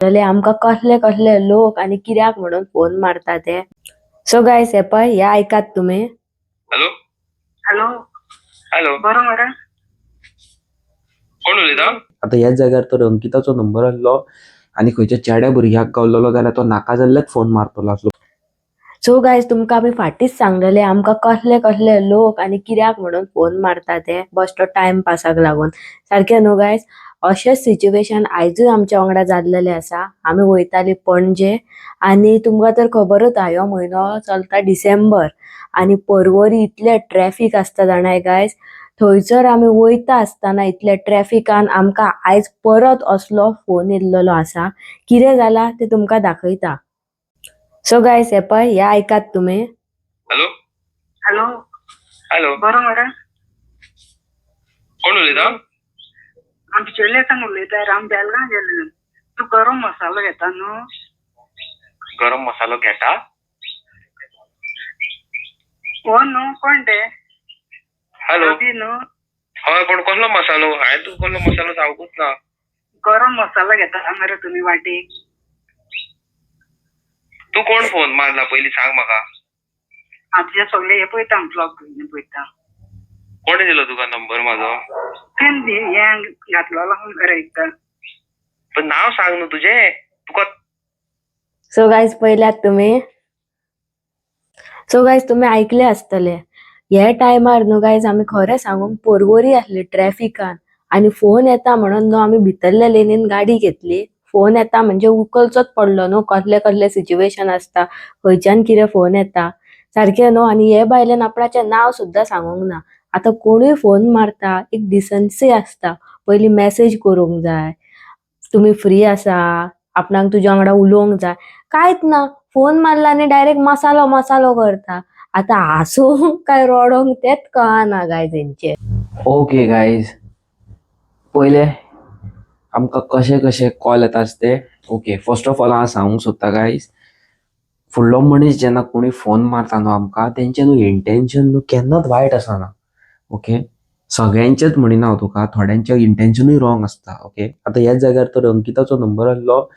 जाल्यार आमकां कसले कसले लोक आनी कित्याक म्हणून फोन मारता ते. सो गायज, हे पळय, हे आयकात तुमी. हॅलो. हॅलो. हॅलो. बरो मरे. कोण उलयता? आतां ह्याच जाग्यार तर अंकिताचो नंबर आहलो आनी खंयच्या चेड्या भुरग्याक गावलेलो जाल्यार तो नाका जाल्लेच फोन मारतलो आसलो. सो गायज, तुमकां आमी फाटींच सांगलेले आमकां कसले कसले लोक आनी कित्याक म्हणून फोन मारता ते, बश्टो टायमपासाक लागून. सारकें न्हू गायज? अशेंच सिच्युएशन आयजूय आमच्या वांगडा जाल्लेलें आसा. आमी वयताली पणजे आनी तुमकां तर खबरूच आहा, ह्यो म्हयनो चलता डिसेंबर आनी परवरी इतलें ट्रॅफीक आसता जाणाय गायज. थंयसर आमी वयता आसतना इतल्या ट्रॅफिकान आमकां आयज परत असलो फोन येयल्लेलो आसा. कितें जालां तें तुमकां दाखयता. सो गायज, हे पळय, हे आयकात तुमी. हॅलो. हॅलो. हॅलो. बरो मरे. कोण उलयता? हांव बिचोले सावन उलयता. राम बेलगांव गेल्ले. तूं गरम मसालो घेता न्हू? गरम मसालो घेता? हो न्हू, कोण ते? हॅलो. रवी न्हू? हय, पण कसलो मसालो? हांवें तुका कसलो मसालो सांगूच ना. गरम मसालो घेता मरे तुमी वाटेक? तूं कोण फोन मारला पयलीं सांग म्हाका. हांव तुजे सगळे हे पळयता, ब्लॉग पळयता. कोणें दिलो तुका नंबर म्हाजो? तुवें हें घातलेलो मरे एकदां. पण नांव सांग न्हू तुजें तुका. सो गायज, पळयल्यात तुमी. सो गायज, तुमी आयकले आसतले. हे टायमार न्हू गायज, आमी खरें सांगूंक परवरी आसली ट्रॅफिकान आनी फोन येता म्हणून न्हू आमी भितरल्या लेनीन गाडी घेतली. फोन येता म्हणजे उखलचोच पडलो न्हू. कसले कसले सिच्युएशन आसता, खंयच्यान कितें फोन येता, सारकें न्हू. आनी हे बायलेन आपणाचें नांव सुद्दां सांगूंक ना. आतां कोणूय फोन मारता, एक डिसन्सी आसता, पयलीं मॅसेज करूंक जाय, तुमी फ्री आसा, आपणाक तुज्या वांगडा उलोवंक जाय. कांयच ना, फोन मारला आनी डायरेक्ट मसालो मसालो करता. आतां हांसूंक काय रडोंक तेंच कळना गायज हेंचें. ओके गायज, पयले आमकां कशे कशे कॉल येता ते. ओके, फर्स्ट ऑफ ऑल हांव सांगूंक सोदता गायज, फुडलो मनीस जेन्ना कोणी फोन मारता न्हू आमकां, तेंचें न्हू इंटेन्शन न्हू केन्नाच वायट आसना. ओके, सगळ्यांचेच म्हणिना हांव तुका, थोड्यांचें इंटेन्शनूय रॉंग आसता. ओके, आतां ह्याच जाग्यार तर अंकिताचो नंबर आहलो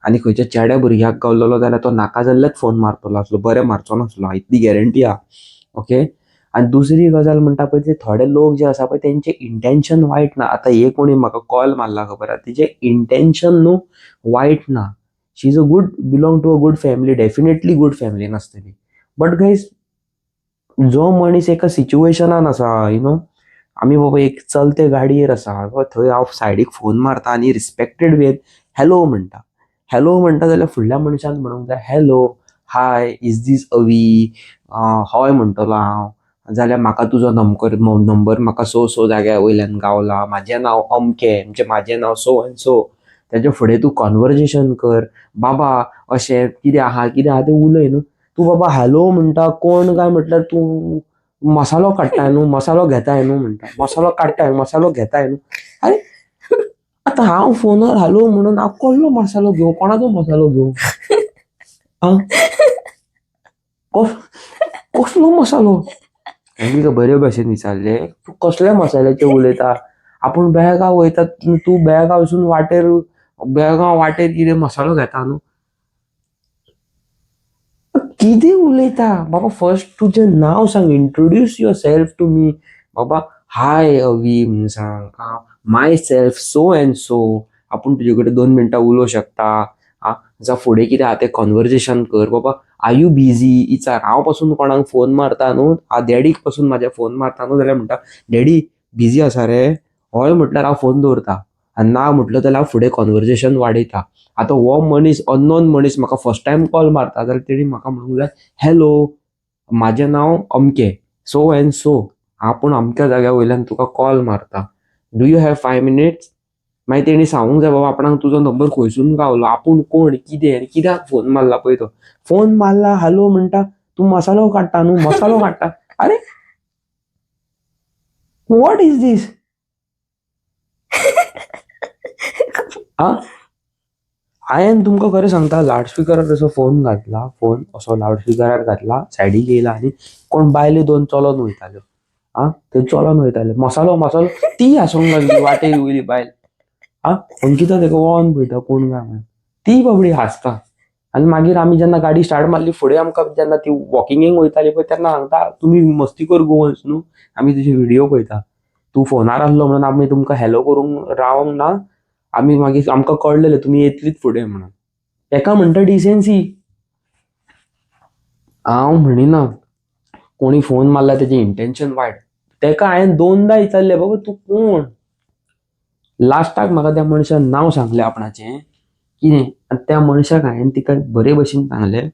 आनी खंयच्या चेड्या भुरग्याक गावलेलो जाल्यार तो नाका जाल्लेच फोन मारतलो आसलो, बरें मारचो नासलो, इतली गॅरंटी आहा. ओके, आनी दुसरी गजाल म्हणटा पळय, ते थोडे लोक जे आसा पळय तेंचें इंटेन्शन वायट ना. आतां हे कोणी म्हाका कॉल मारला खबर आहा, तेजें इंटेन्शन न्हू वायट ना. She is a good belong to a good family, definitely good फॅमिलीन आसतली. बट गायज, जो मनीस एका सिच्युएशनान आसा, you know, आमी बाबा एक चलते गाडयेर आसा, थंय हांव सायडीक फोन मारता आनी रिस्पेक्टेड वेन हॅलो म्हणटा. हॅलो म्हणटा जाल्यार फुडल्या मनशान म्हणूंक जाय, hello, hi, is this Avi? हय म्हणटलो हांव. जाल्यार म्हाका तुजो नंबर नंबर म्हाका सो सो जाग्या वयल्यान गावला, म्हाजें नांव अमकें, म्हणजे म्हाजें नांव सो एंड सो. तेजे फुडें तूं कॉन्वर्जेशन कर, बाबा अशें कितें आहा कितें आहा तें उलय न्हू. तूं बाबा हॅलो म्हणटा, कोण काय म्हटल्यार तूं मसालो काडटाय न्हू, मसालो घेताय न्हू म्हणटा, मसालो काडटाय, मसालो घेताय न्हू. आरे, आतां हांव फोनार हॅलो म्हणून हांव कसलो मसालो घेवं, कोणाचो मसालो घेवं? आं, कसलो मसालो? हांवें तिका बरे भशेन विचारलें, तूं कसल्या मसाल्याचेर उलयता? आपूण बेळगांव वयता, तूं बेळगांवसून वाटेर, बेळगांव वाटेर कितें मसालो घेता न्हू, कितें उलयता बाबा? फर्स्ट तुजें नांव सांग, introduce yourself to me बाबा. हाय अवी म्हणून सांग, myself so and so, आपूण तुजे कडेन 2 मिनटां उलोवंक शकता. आं, जावं फुडें कितें आहा तें कॉन्वर्जेशन कर बाबा. Are you busy विचार. हांव पासून कोणाक फोन मारता न्हू, हांव डॅडीक पासून म्हाज्या फोन मारता न्हू जाल्यार म्हणटा, डॅडी बिजी आसा रे? हय म्हटल्यार हांव फोन दवरता आनी ना म्हटलं जाल्यार हांव फुडें कॉन्वर्जेशन वाडयता. आतां हो मनीस अननोन मनीस म्हाका फर्स्ट टायम कॉल मारता जाल्यार तेणी म्हाका म्हणूंक जाय, हॅलो, म्हाजें नांव अमकें, सो एंड सो, आपूण अमक्या जाग्या वयल्यान तुका कॉल मारता, do you have 5 minutes? मागीर तेणी सांगूंक जाय बाबा आपणाक तुजो नंबर खंयसून गावलो, आपूण कोण, कितें आनी कित्याक फोन मारला. पळय तो फोन मारला, हॅलो म्हणटा, तूं मसालो काडटा न्हू, मसालो काडटा. अरे, what is this? आं, हांवें तुमकां खरें सांगता, लावडस्पिकरार असो फोन घातला, फोन असो लावडस्पिकरार घातला, सायडीक येयला आनी कोण बायले दोन चलोन वयताल्यो. आं, ते चलोन वयताले, मसालो मसालो, ती हांसूंक लागली वाटेर वयली बायल. आं, अंकिता ताका वळोन पळयता कोण काय म्हणून. ती बाबडी हांसता. आनी मागीर आमी जेन्ना गाडी स्टार्ट मारली, फुडें आमकां जेन्ना ती वॉकिंगेक वयताली पळय, तेन्ना सांगता, तुमी मस्ती कर गोवन्स न्हू, आमी तुजे व्हिडियो पळयता, तूं फोनार आसलो म्हणून आमी तुमकां हॅलो करूंक रावंक ना, आमी मागीर आमकां कळलेलें तुमी येतलीच फुडें म्हणून. हेका म्हणटा डिसेन्सी. हांव म्हणिना कोणी फोन मारला तेजें इंटेन्शन वायट. तेका हांवें दोनदा विचारलें, बाबा तूं कोण? लास्टाक म्हाका त्या मनशान नांव सांगलें आपणाचें कितें, आनी त्या मनशाक हांवें तिका बरे भशेन सांगलें,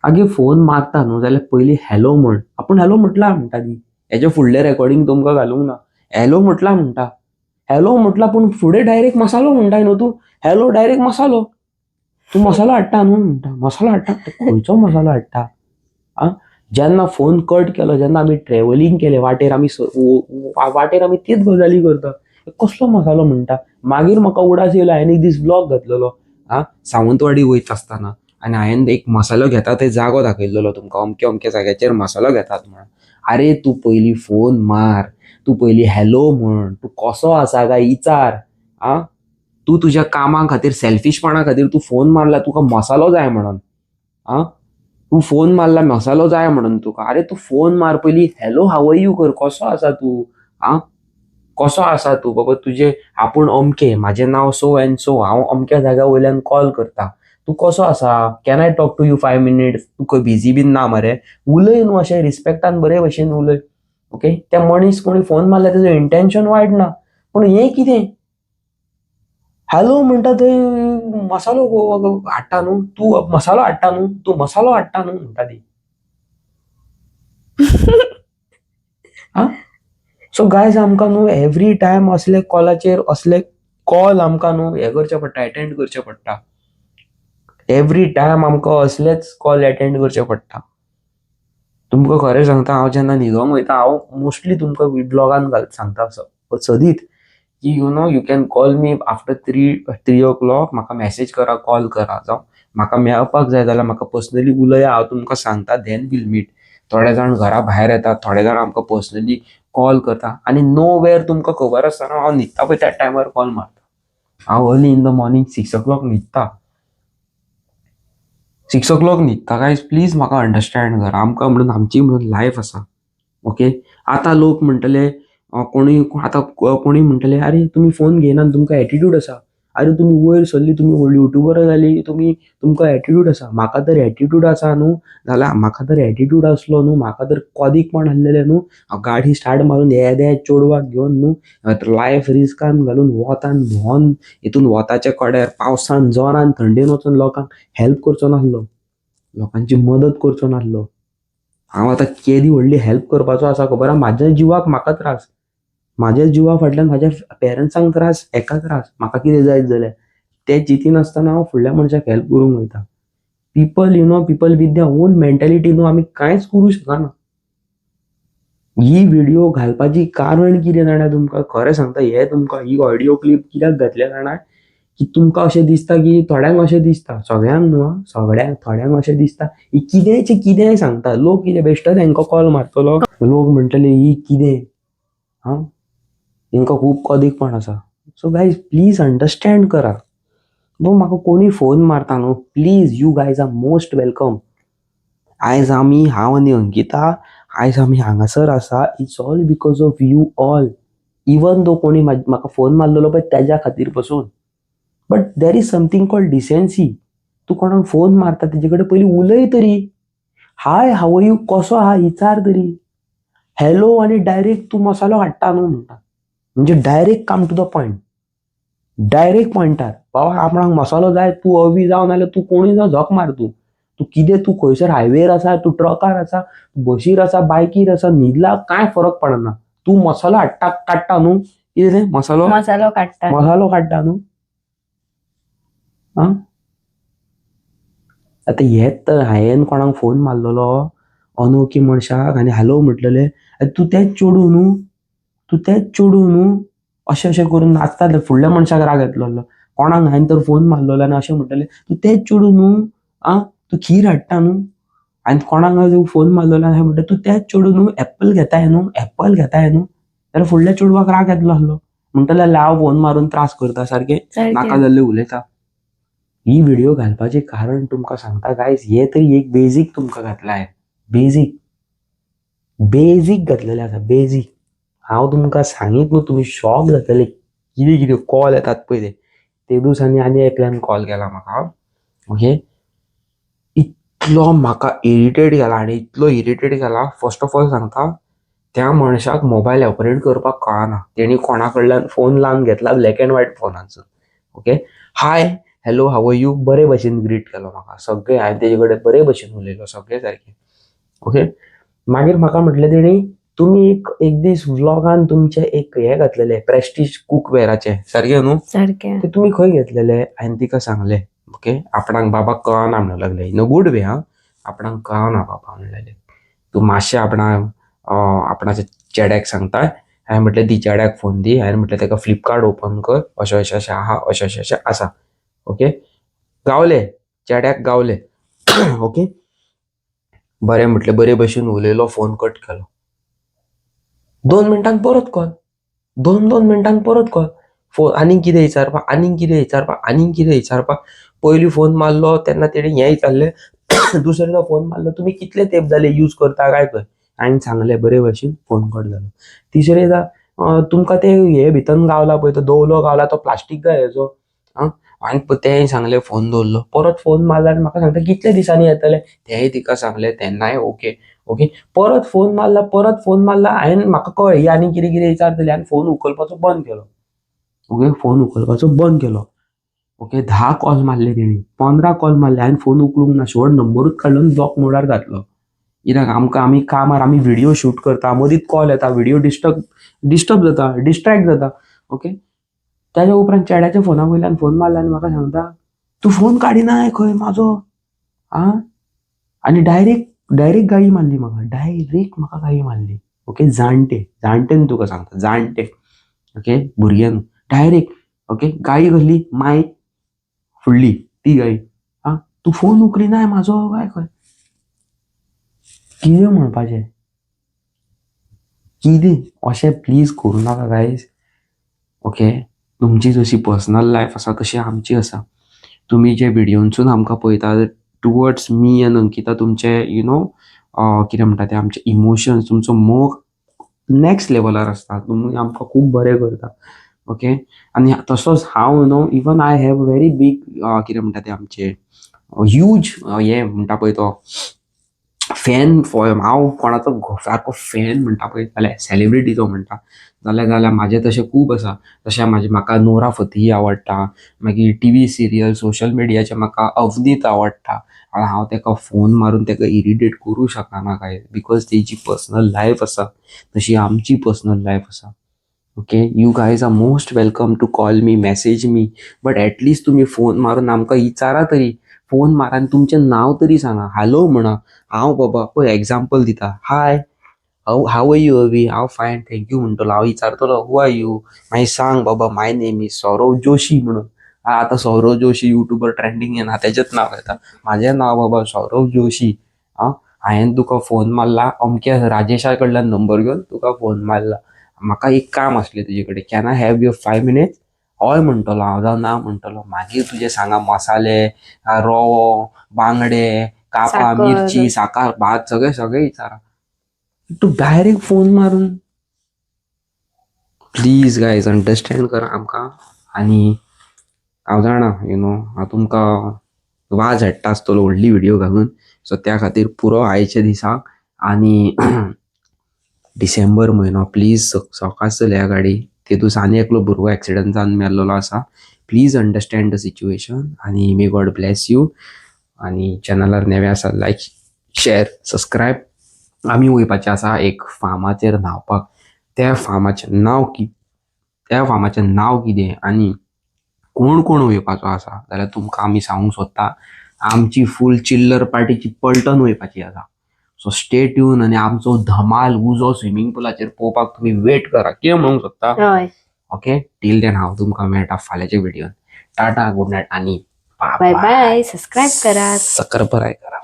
आगे फोन मारता न्हू जाल्यार पयलीं हॅलो म्हण. आपूण हॅलो म्हटलां म्हणटा ती. हेजे फुडलें रेकॉर्डिंग तुमकां घालूंक ना. हॅलो म्हटलां म्हणटा, हॅलो म्हटलां, पूण फुडें डायरेक्ट मसालो म्हणटा न्हू तूं. हॅलो डायरेक्ट मसालो, तूं मसालो हाडटा न्हू म्हणटा, मसालो हाडटा. खंयचो मसालो हाडटा? आं, जेन्ना फोन कट केलो, जेन्ना आमी ट्रेवलिंग केलें वाटेर, आमी वाटेर आमी तीच गजाली करता, कसलो मसालो म्हणटा. मागीर म्हाका उडास येयलो, हांवें एक दीस ब्लॉग घातलेलो, आं, सावंतवाडी वयता आसतना, आनी हांवें एक मसालो घेता ते जागो दाखयलेलो तुमकां, अमक्या अमक्या जाग्याचेर मसालो घेतात म्हणून. आरे तूं पयलीं फोन मार, तूं पयलीं हॅलो म्हण, तूं कसो आसा काय विचार. आं, तूं तुज्या कामा खातीर, सेल्फिशपणा खातीर तूं फोन मारला, तुका मसालो जाय म्हणून. आं, तूं फोन मारला मसालो जाय म्हणून तुका. आरे तूं फोन मार पयलीं, हॅलो हाव you कर, कसो आसा तूं? आं, कसो आसा तूं बाबा? तुजें आपूण अमकें, म्हाजें नांव सो एन्ड सो, हांव अमक्या जाग्या वयल्यान कॉल करता, तूं कसो आसा? Can I talk to you 5 minutes? तूं खंय बिजी बीन ना मरे? उलय न्हू अशें रिस्पेक्टान, बरे भशेन उलय. ओके, त्या मनीस कोणी फोन मारला तेजो इंटेन्शन वायट ना, पूण हें कितें हॅलो म्हणटा थंय मसालो हाडटा न्हू तूं, मसालो हाडटा न्हू तूं, मसालो हाडटा न्हू म्हणटा ती. आं, सो गायज, आमकां न्हू एवरी टायम असले कॉलाचेर, असले कॉल आमकां न्हू हें करचें पडटा, एटेंड करचें पडटा. एवरी टायम आमकां असलेच कॉल एटेंड करचे पडटा. तुमकां खरें सांगता, हांव जेन्ना न्हिदोंक वयता, हांव मोस्टली तुमकां ब्लॉगान घाल सांगता सदींच की you can call me after 3 o'clock. म्हाका मॅसेज करा, कॉल करा, जावं म्हाका मेळपाक जाय जाल्यार म्हाका पर्सनली उलया, हांव तुमकां सांगता, then we'll meet. थोडे जाण घरा भायर येतात, थोडे जाण आमकां पर्सनली कॉल करता, आनी नो वेर तुमकां खबर आसतना हांव न्हिदता पळय त्या टायमार कॉल मारता. हांव early in the morning 6 o'clock न्हिदता, 6 ओ क्लॉक न्हिदता. गायज, प्लीज म्हाका अंडरस्टँड कर. आमकां म्हणून आमची म्हणून लायफ आसा. ओके, आतां लोक म्हणटले, कोणूय आतां कोणूय म्हणटले, आरे तुमी फोन घेयनात, तुमकां एटिट्यूड आसा. आरे तुमी वयर सरली, तुमी व्हडली युट्यूबर जाली, तुमी तुमकां एटिट्यूड आसा. म्हाका तर एटिट्यूड आसा न्हू जाल्यार, म्हाका तर एटिट्यूड आसलो न्हू, म्हाका तर कोदीकपण आसलेलें न्हू, हांव गाडी स्टार्ट मारून येद्या चेडवाक घेवन न्हू लायफ रिस्कान घालून वतान भोंवन, हितून वताच्या कड्यार, पावसान, जोरान, थंडेन वचून लोकांक हेल्प करचो नासलो, लोकांची मदत करचो नासलो. हांव आतां केदी व्हडली हेल्प करपाचो आसा खबर आहा. म्हाज्या जिवाक म्हाका त्रास, म्हाज्या जिवा फाटल्यान म्हाज्या पेरंट्सांक त्रास, हेका त्रास, म्हाका कितें जायत जाल्यार तें चिंतिनासतना हांव फुडल्या मनशाक हेल्प करूंक वयता. People you know people with their own mentality न्हू, आमी कांयच करूं शकना. ही व्हिडिओ घालपाची कारण कितें जाणा तुमकां? खरें सांगता, हे तुमकां ही ऑडियो क्लिप कित्याक घातल्या जाणा? की तुमकां अशें दिसता की, थोड्यांक अशें दिसता, सगळ्यांक न्हू आं, सगळ्यांक, थोड्यांक अशें दिसता, ही कितेंचे कितेंय सांगता. लोक कितें बेश्टोच हेंकां कॉल मारतलो, लोक म्हणटले ही कितें, आं, हेंकां खूब कोदीकपण आसा. सो गायज, प्लीज अंडरस्टँड करा. न्हू म्हाका कोणूय फोन मारता न्हू, please, you guys are most welcome. आयज आमी, हांव आनी अंकिता, आयज आमी हांगासर आसा, it's all because of you all. Even though कोणी म्हाका फोन मारलेलो पळय तेज्या खातीर पसून, but there is something called decency. तूं कोणाक फोन मारता तेजे कडेन पयलीं उलय तरी, हाय, हाव you, कसो आहा विचार तरी. हॅलो आनी डायरेक्ट तूं मसालो हाडटा न्हू म्हणटा, म्हणजे direct come to the point, direct पॉयंटार. बाबा, आपणाक मसालो जाय, तूं अवी जावं नाल्यार तूं कोणूय जावं, झक मार तूं. तूं कितें, तूं खंयसर हायवेर आसा, तूं ट्रकार आसा, बशीर आसा, बायकीर आसा, न्हिदला, कांय फरक पडना. तूं मसालो हाडटा, काडटा न्हू, कितें तें मसालो? मसालो काडटा. मसालो काडटा न्हू. आं, आतां हेत तर हांवें कोणाक फोन मारलेलो अनोळखी मनशाक आनी हॅलो म्हटलेलें, आनी तूं तेंच चेडूं न्हू, तूं तेंच चेडूं न्हू, अशें अशें करून नाचताले. फुडल्या मनशाक राग येतलो. कोणाक हांवें तर फोन मारलेलो आनी अशें म्हणटलें, तूं तेंच चेडूं न्हू, आं, तूं खीर हाडटा न्हू. आनी कोणाक फोन मारलेलो आनी म्हणटा, तूं तेंच चेडूं न्हू, एप्पल घेताय न्हू, एप्पल घेताय न्हू, जाल्यार फुडल्या चेडवाक राग येतलो आसलो. म्हणटले, हांव फोन मारून त्रास करता सारकें, नाका जाल्लें उलयता. ही व्हिडिओ घालपाचें कारण तुमकां सांगता गायज, हे तरी एक बेजीक तुमकां घातला हांवें, बेजीक बेजीक घातलेलें आसा बेजीक. हांव तुमकां सांगीत न्हू, तुमी शॉक जातले कितें कितें कॉल येतात पळय ते. ते दिसांनी आनी एकल्यान कॉल केला म्हाका, ओके, इतलो म्हाका इरिटेट केला आनी इतलो इरिटेट केला. फर्स्ट ऑफ ऑल सांगता, त्या मनशाक मोबायल ऑपरेट करपाक कळना. तेणी कोणा कडल्यान फोन लावन घेतला, ब्लॅक एंड व्हायट फोनाचो. Okay, hi hello how are you, बरे भशेन ग्रीट केलो म्हाका सगळें. हांवें तेजे कडेन बरे भशेन उलयलो सगळें सारकें. ओके, मागीर म्हाका म्हटलें तेणी, तुमी एक एक दीस व्लॉगान तुमचें एक हें घातलेलें प्रेस्टीज कुकवेराचें, सारकें न्हू? सारकें. ते तुमी खंय घेतलेले? हांवें तिका सांगलें. ओके, आपणाक बाबा कळना म्हणूंक लागलें, इन अ गूड वे. आं, आपणाक कळना बाबा म्हणलेलें, तूं मातशें आपणाच्या चेड्याक सांगता. हांवें म्हटलें, दी चेड्याक फोन दी. हांवें म्हटलें ताका, फ्लिपकार्ट ओपन कर, अशें अशें अशें आहा, अशें अशें अशें आसा. ओके, गावले चेड्याक गावले. ओके, बरें म्हटलें, बरे भशेन उलयलो, फोन कट केलो. 2 मिनटान परत कॉल, 2-2 मिनटान परत कॉल, फोन, आनीक कितें विचारपाक, आनीक कितें विचारपाक, आनीक कितें विचारपाक. पयलीं फोन मारलो तेन्ना तेणी हें विचारलें, दुसऱ्यांदा फोन मारलो, तुमी कितले तेंप जाले यूज करता काय खंय. हांवें सांगलें बरे भशेन, फोन कट जालो. तिसरेदा तुमकां ते हे भितर गावला पळय, तो दवलो गावला, तो प्लास्टीक काय हेजो. आं, आनी तेंय सांगलें, फोन दवरलो. परत फोन मारलो आनी म्हाका सांगता, कितले दिसांनी येतले. तेंय तिका सांगलें, तेन्नाय ओके ओके. परत फोन मारला, परत फोन मारला. हांवें, म्हाका कळ्ळें ही आनी कितें कितें विचारतली, आनी फोन उखलपाचो बंद केलो. ओके, फोन उखलपाचो बंद केलो. ओके, 10 कॉल मारले तेणी, 15 कॉल मारले, हांवें फोन उखलूंक ना. शेवट नंबरूच काडलो आनी ब्लॉक मोडार घातलो. कित्याक आमकां आमी कामार, आमी व्हिडियो शूट करता, मदींच कॉल येता, व्हिडियो डिस्टर्ब जाता, डिस्ट्रॅक्ट जाता. ओके, ताच्या उपरांत चेड्याच्या फोना वयल्यान फोन मारला आनी म्हाका सांगता, तूं फोन काडिनाय खंय म्हाजो. आं, आनी डायरेक्ट डायरेक्ट गाळी मारली म्हाका, डायरेक्ट म्हाका गाळी मारली. ओके, जाणटे जाणटे न्हू तुका सांगता, जाणटे, ओके, भुरगे न्हू. डायरेक्ट ओके गाळी कसली माय फुडली ती गाळी. आं, तूं फोन उखलिनाय म्हाजो काय खंय. कितें म्हणपाचें कितें? अशें प्लीज करूं नाका गायज. ओके, तुमची जशी पर्सनल लायफ आसा तशी आमची आसा. तुमी जे व्हिडियोनसून आमकां पळयता, टुवर्ड्स मी आनी अंकिता, तुमचे you know कितें म्हणटा ते, आमचे इमोशन्स, तुमचो मोग नॅक्स्ट लेवलार आसता. तुमी आमकां खूब बरें करता. ओके, आनी तसोच हांव, even I have very big कितें म्हणटा ते, आमचे ह्यूज हें म्हणटा पळय तो फॅन फॉर. हांव कोणाचो सारको फॅन म्हणटा पळय जाल्यार, सेलिब्रिटीचो म्हणटा जाल्यार म्हाजें तशें खूब आसा. तशें म्हाजें, म्हाका नोरा फतेही आवडटा. मागीर टीव्ही सिरियल, सोशल मिडियाचेर म्हाका अवनीत आवडटा. आनी हांव ताका फोन मारून ताका इरिटेट करूं शकना काय, because तेजी पर्सनल लायफ आसा, तशी आमची पर्सनल लायफ आसा. Okay, you guys are most welcome to call me, message me, but at least तुमी फोन मारून आमकां विचारा तरी. फोन मारा आनी तुमचें नांव तरी सांगा, हॅलो म्हणा. हांव बाबा पळय एग्जाम्पल दिता, "Hi, how are you Avi?" "हांव फायन, thank you" म्हणटलो. हांव विचारतलो, "Who are you?" मागीर सांग बाबा, "My name is Saurav Joshi" म्हणून. आतां सौरव जोशी युट्यूबर ट्रेंडींग येना, तेजेच नांव घेता. म्हाजें नांव बाबा सौरव जोशी. आं, हांवें तुका फोन मारला, अमक्या राजेशा कडल्यान नंबर घेवन तुका फोन मारला, म्हाका एक काम आसलें तुजे कडेन, can I have your 5 minutes? हय म्हणटलो हांव, जावं ना म्हणटलो. मागीर तुजें सांगा, मसाले, रवो, बांगडे, कापां, साकर. मिरची, साकर, भात, सगळें सगळें विचारा. तूं डायरेक्ट फोन मारून, प्लीज गायज, अंडरस्टँड करा आमकां. आनी हांव जाणा, you know हांव तुमकां वाज हाडटा आसतलो व्हडली व्हिडियो घालून. सो त्या खातीर पुरो आयच्या दिसाक. आनी डिसेंबर म्हयनो, प्लीज सवकास चलया गाडी. तेतून आनी एकलो भुरगो एक्सिडंट जावन मेल्लेलो आसा. Please understand the situation आनी may God bless you. आनी चॅनलार नवे आसा, लायक, शेर, सबस्क्रायब. आमी वयपाचे आसा एक फार्माचेर न्हांवपाक. त्या फार्माचें नांव कितें आनी कोण कोण वयपाचो आसा जाल्यार तुमकां आमी सांगूंक सोदता. आमची फूल चिल्लर पार्टीची पलटन वयपाची आसा. सो स्टे ट्यून आनी आमचो धमाल उजो स्विमींग पुलाचेर पळोवपाक तुमी वेट करा. कितें म्हणूंक सोदता? हय. ओके, टील then हांव तुमकां मेळटा फाल्यांच्या व्हिडियोन. टाटा, गुड नायट आनी बाय बाय. सबस्क्राईब करात. सकर बराय करा.